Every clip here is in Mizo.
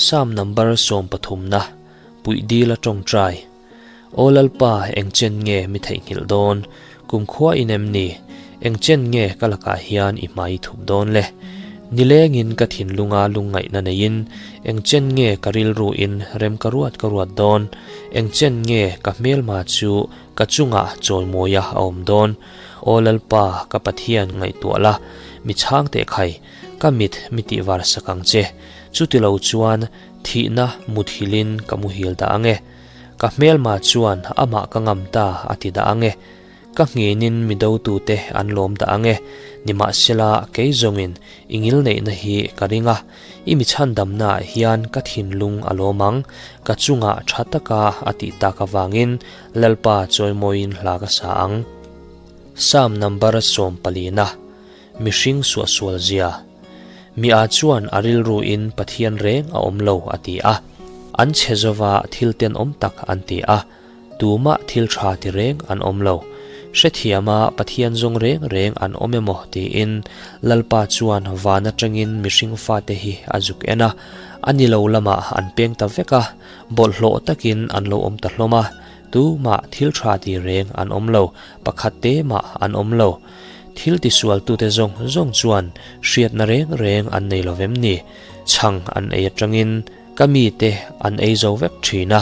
Psalm number sawmpathumna, Puih dil a tawngtai. Aw Lalpa, eng chen nge mi theihnghilh dawn? Kumkhua in em ni? Eng chen nge ka lakah hian i hmai i thup dawn le? Nilengin ka thinlunga lungngaihna neiin, eng chen nge ka rilruin rem ka ruat ka ruat dawn? Eng chen nge ka hmelma chu ka chungah chawimawia a awm dawn? Aw Lalpa, ka Pathian ngaihtuah la, mi chhang teh khai, ka mit mi tihvar sak ang che. Chutilo chuan thihna muthilhin ka muhil dah ang e. Ka hmelma chuan amah ka ngam ta a ti dah ang e. Ka nghinin mi dotute an lawm dah ang e. Nimahsela, kei zawngin i ngilneihna hi ka ring a, i mi chhandamnaah hian ka thinlung a lawm ang, ka chungah tha taka a tih tak avangin Lalpa chawimawiin hla ka sa ang. Psalm number sawmpalina, Mihring suahsual zia. Mi a chuan a rilruin Pathian reng a awm lo a ti a. An chhe zova thil tenawm tak an ti a. Tumah thil tha ti reng an awm lo. Hrethiama Pathian zawng reng reng an awm emaw tiin Lalpa chuan van atangin mihring fate hi a zuk en a. A ni lo lamah an peng ta vek a, bawlhhlawh takin an lo awm ta hlawm a. Tumah thil tha ti reng an awm lo, pakhat te mah an awm lo. Thil tisualtute zawng zawng chuan hriatna reng reng an nei lo vem ni? Chhang an ei atangin ka mite an ei zo vek thin a,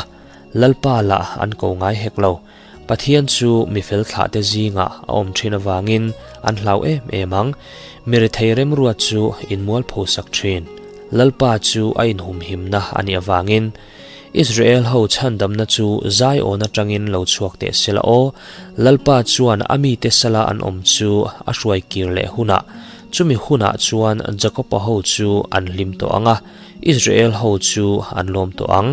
Lalpa lah an ko ngai hek lo. Pathian chu mi fel thlahte zingah a awm thin avangin an hlau em em ang. Mi rethei remruat chu inmualpho sak thin. Lalpa chu a inhumhimna a nih avangin Israel ho chhandamna chu Zion atangin lo chhuak teh se la aw, Lalpa chuan a mite sala an awm chu a hruai kir leh hunah, chumi hunah chuan Jakoba ho chu an hlim tawh ang a, Israel ho chu an lawm tawh ang.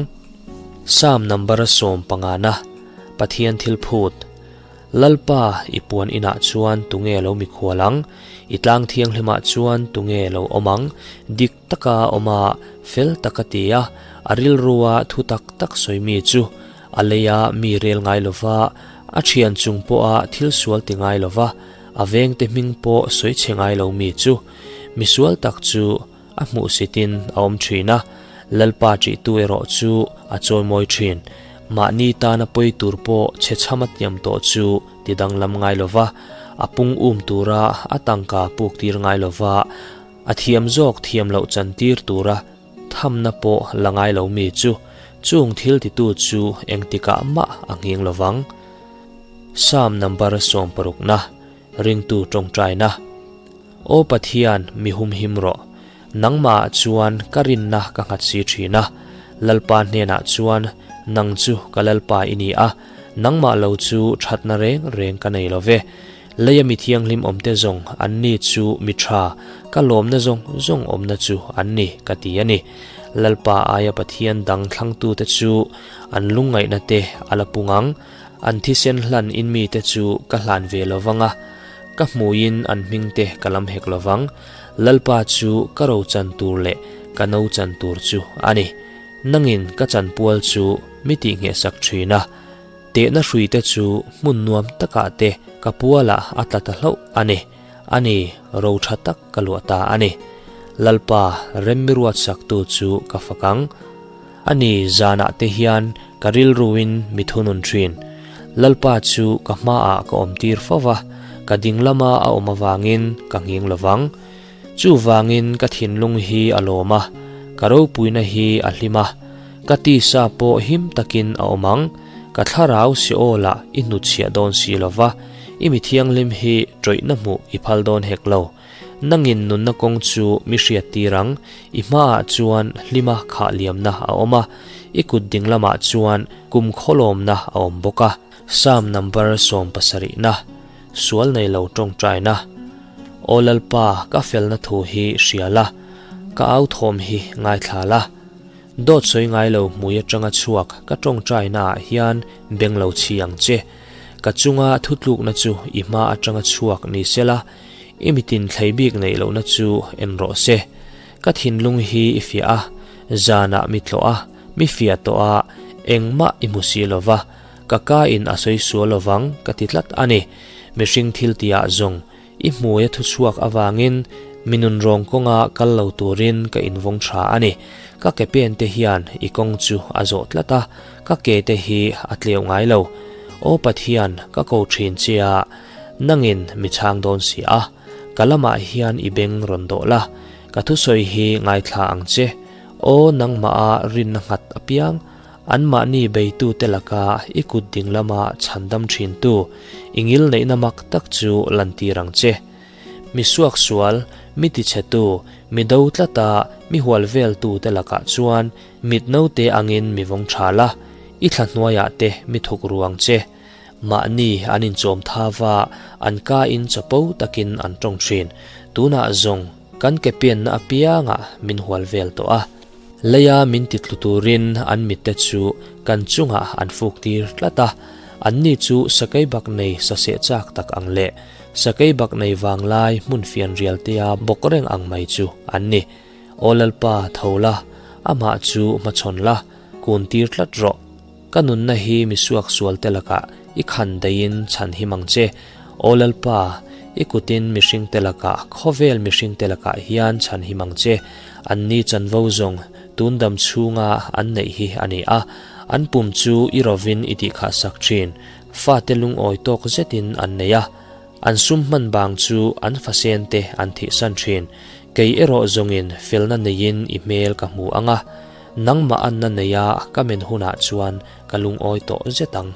Psalm number 15na, Pathian thil phut. Lalpa, i puan inah chuan tunge lo mikhual ang? I tlang thianghlimah chuan tunge lo awm ang? Dik taka awm a, fel taka ti a, a rilrua thu tak tak sawi mi chu a leia mi rel ngai lova, a thian chung pawha thil sual ti ngai lova, a vengte hming pawh sawi chhe ngai lo mi chu misual tak chu a hmuhsitin a awm thin a, Lalpa ṭihtu erawh chu a chawimawi thin. Mahni tana pawi tur pawh chhe chham a tiam tawh chu ti danglam ngai lova, a pung um tura a tangka puk tir ngai lova, a thiam zawk thiam loh chan tir tura thamna pawh la ngai lo mi chu, chung thil titu chu engtikah mah a nghing lovang. Psalm number sawmparukna, Ringtu tawngtaina. Aw Pathian, mi humhim rawh. Nangmahah chuan ka rinna ka nghat si thin a. Lalpa hnenah chuan, Nang chu ka Lalpa i ni a, nangmah lo chu thatna reng reng ka nei lo ve. Leia mi thianghlim awmte zawng an ni chu mi tha, ka lawmna zawng zawng awmna chu an ni, ka ti a ni. Lalpa aia Pathian dang thlangtute chu an lungngaihna te a la pung ang. An thisen hlan in mite chu ka hlan ve lo vang a, ka hmuiin an hmingte ka lam hek lo vang. Lalpa chu ka ro chan tur leh ka no chan tur chu a ni. Nangin ka chanpual chu mi tihnghehsak thin a, tehna hruite chu hmun nuam takah te ka pualah a tla ta hlauh a ni. A ni, ro tha tak ka luah ta a ni. Lalpa, rem mi ruatsaktu chu ka fak ang. A ni, zanah te hian ka rilruin mi thunun thin. Lalpa chu ka hmaah ka awm tir fo va, ka ding lama a awm avangin ka nghing lo vang. Chuvangin ka thinlung hi a lawm a, ka ropuina hi a hlim a, ka tisa pawh him takin a awm ang. Ka thlarau Seol-ah i hnutchhiah dawn si lo va, i mi thianghlim hi tawihna hmuh i phal dawn hek lo. Nangin nunna kawng chu mi hriat tir ang, i hmaah chuan hlima khah liamna a awm a, i kut ding lamah chuan kum khawlawmna a awm bawk a. Psalm number sawmpasarihna, Sual nei lo tawngtaina. Aw Lalpa, ka felna thu hi hria la, ka au thawm hi ngaithla la. Dawt sawi ngai lo hmui atanga chhuak ka tawngtaina ah hian beng lo chhi ang che. Ka chunga thutlukna chu i hma atanga chhuak ni sela, i mitin thlei bik neih lohna chu en rawh se. Ka thinlung hi i fiah a, zanah mi tlawh a, mi fiah tawh a, engmah i hmu si lo va, ka ka in a sawi sual lovang ka ti tlat a ni. Mihring thil tihah zawng i hmuia thuchhuak avangin Mi nunrawng kawnga kal lo turin ka invawng tha a ni. Ka ke pen te hian i kawng chu a zawh tlat a, ka ke te hi a tleuh ngai lo. Aw Pathian, ka ko thin che a, nangin mi chhang dawn si a. Ka lamah hian i beng rawn dawh la, ka thusawi hi ngaithla ang che. Aw nangmaha rinna nghat apiang, anmahni beitute laka i kut ding lama chhandam thintu, i ngilneihna mak tak chu lantir ang che. Mi suaksual, mi tichhetu, mi do tlata mi hual veltute lakah chuan mit naute angin mi vawng tha la, i thla hnuaiah te mi thuk ru ang che. Mahni an inchawm thava, an ka in chapo takin an tawng thin. Tunah zawng kan ke pianna apiangah min hual vel tawh a. Leia min ti tlu turin an mitte chu kan chungah an fuk tir tlat a, anni chu sakei bak nei saseh chak tak ang leh Sakei bak nei vanglai hmun fian rial tea bawk reng ang mai chu an ni. Aw Lalpa, tho la, amah chu hmachhawn la, kun tir tlat rawh. Ka nunna hi mi suaksual te lakah i khan daihin chhan him ang che. Aw Lalpa, i kutin mihring te lakah, khawvel mihring te lakah hian chhan him ang che. Anni chanvo zawng tun dam chhunga an neih hi a ni a, an pum chu i rovin i tihkhah sak thin. Fate lungawi tawk zetin an nei a, an sum hman bang chu an fasen te an thihsan thin. Kei erawh zawngin felna neiin i hmel ka hmu ang a, nangmah anna neia ka men hunah chuan ka lungawi tawh zet ang.